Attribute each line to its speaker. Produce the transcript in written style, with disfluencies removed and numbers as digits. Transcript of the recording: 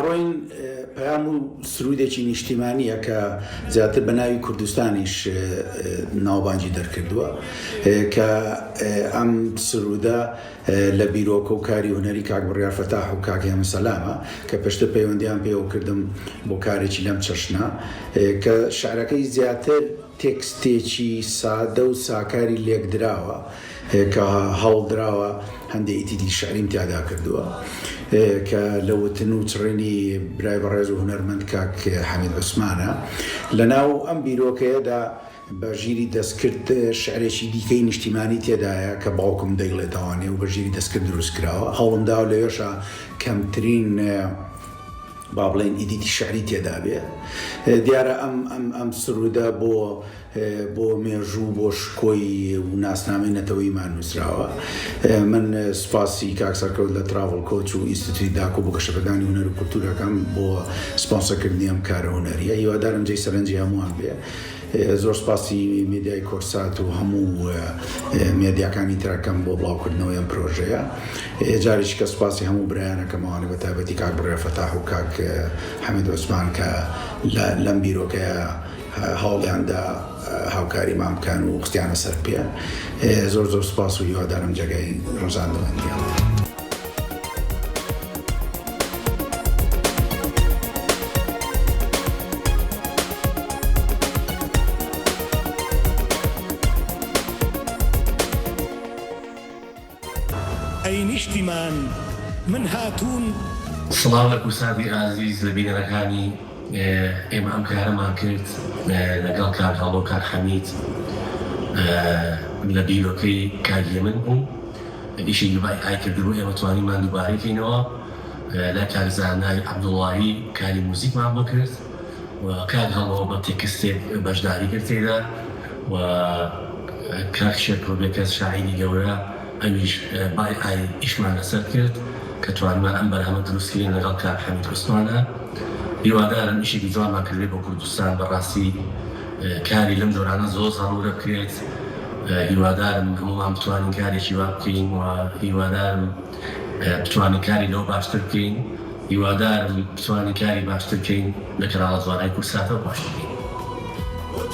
Speaker 1: ئەڕۆین پەیام و سروودێکی نیشتیمانییە کە زیاتر بە ناوی کوردستانیش ناوبانگی دەرکردووە کە ئەم سروودە لە بیرۆکە و کاری هونەری کاک بڕیار فەتاح و کاک هێمن سەلامە کە پێشتر پەیوەندیان پێوە کردم بۆ کارێکی لەم چەشنە کە شعرەکەی زیاتر تێکستێکی سادە و ساکاری لێکدراوە کە هەوڵدراوە هەندێ ئیتیدی شعریم تیادا کردووە کە لە وتن و چڕینی برای بەڕێز و هونەرمەند کاک حەمید عوسمانە. لەناو ئەم بیرۆکەیەدا بە ژیری دەستکرد شعرێکی دیکەی نیشتیمانی تێدایە کە باوکم دەیڵێتەوانێ و بە ژیری دەستکرد دروست کراوە. هەوڵمداوە لەوێشا کەمترین با بڵێین edit ی شعری تێدا بێ. دیارە ئەم ئەم ئەم سروودە بۆ بۆ مێژوو بۆ شکۆی و ناسنامەی نەتەوەییمان نووسراوە. من سوپاسی کاک سەرکەوت لە Travel Coach و ئینستیتوتی داکۆ بۆ گەشەپێدانی هونەر و کولتوور ئەکەم بۆ سپۆنسەرکردنی ئەم کارە هونەرییە. هیوادارم جێی سەرنجی هەمووان بێ. زۆر سوپاسی مێدیای کۆرسات و هەموو مێدیاکانی تر ئەکەم بۆ بڵاوکردنەوەی ئەم پرۆژەیە. جارێکی کە سوپاسی هەموو برایان ئەکەم ئەوانەی بە تایبەتی کاک بڕیار فەتاح و کاک حەمید عوسمان کە لەم بیرۆکەیە هەوڵیان دا هاوکاریمان بکەن و خستیانە سەر پێ. زۆر زۆر سوپاس و هیوادارم جێگای ڕەزامەندیان بێت.
Speaker 2: ئەی نیشتیمان من هاتوون.
Speaker 3: سڵاو لە کوردساتی ئازیز لە بینەرەکانی ئێمە ئەم کارەمان کرد لەگەڵ کاک هەڵۆ کاک حەمید لە بیرۆکەی کاک هێمن بوو ئیشێکی بە AI کردبوو ئێمە توانیمان دووبارەی کەینەوە لای کاک زانای عەبدوڵڵاهی کاری موزیکمان بۆ کرد و کاک هەڵۆ بە تێکستێک بەشداری کرد تێیدا و کاک شێرکۆ بێکەس شاعیری گەورە ئەویش بای ئای ئیشمان لەسەر کرد کە توانیمان ئەم بەرهەمە دروست کەین لەگەڵ کاک حەمید عوسمانە هیوادارم ئیشێکی جوانمان کردبێ بۆ کوردستان بەڕاستی کاری لەم جۆرانە زۆر زەڕورە بکرێت هیوادارم هەموومان بتوانین کارێکی وا بکەین و هیوادارم بتوانین کاری لەوە باشتر بکەین هیوادارم بتوانین کاری باشتر بکەین لە کەناڵە جوانەکەی کوردساتەوە باشتر بین.